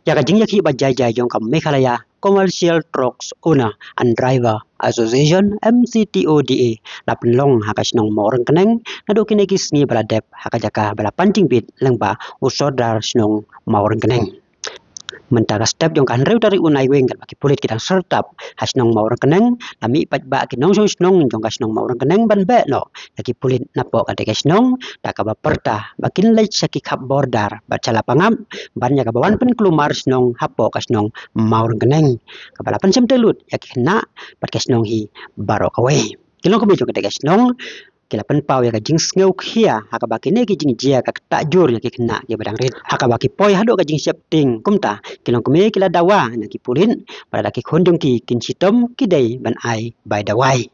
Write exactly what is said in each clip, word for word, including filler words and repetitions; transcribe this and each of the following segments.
Ïa ka jingïakhih ba jai jai jong ka Meghalaya Commercial Trucks Owner and Driver Association, M C T O D A, la pynlong ha ka shnong Mawryngkneng naduh kine ki sngi ba la dep, ha ka jaka ba la pan jingbit lyngba u Sordar shnong Mawryngkneng. Mynta ka step jong ka hynriew tarik u Naiwieng, katba ki pulit ki dang syrtap ha shnong Mawryngkneng, la mih paidbah ki nongshong shnong jong ka shnong Mawryngkneng ban beh noh ïa ki pulit napoh katei ka shnong, da kaba pyrta ba kin leit sha ki khap border bad sha Lapangap, ban ïa kaba wan pynkulmar shnong hapoh ka shnong Mawryngkneng, kaba la pynshem tei lut ïa ki khynnah bad ka shnong hi baroh kawei. Ki longkmie jong katei ka shnong ki la pynpaw ïa ka jingsngewkhia ha kaba kine ki jingjia ka ktah jur ïa ki khynnah kiba dang rit, ha kaba ki poi haduh ka jingsheptieng. Kumta ki longkmie ki la dawa na ki pulit ba lada ki khun jong ki kin shitom, ki dei ban ai bai dawai.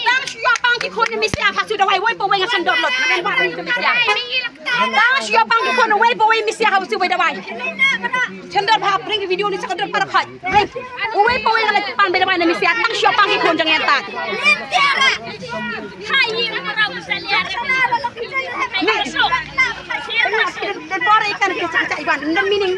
Tang shu ïoh pang ki khun mih sha ha shu dawai, wei pa wei nga sendok lut. Tang shu ïoh pang ki khun, wei pa wei mih sha ha shu wei dawai. Sendok ha pring video ni sendok para khat. Wei pa wei nga leit pan bei dawai na mih sha, tang shu ïoh pang ki khun jong ngi ta. Dan bore kan ke cak cak iban. Dan meaning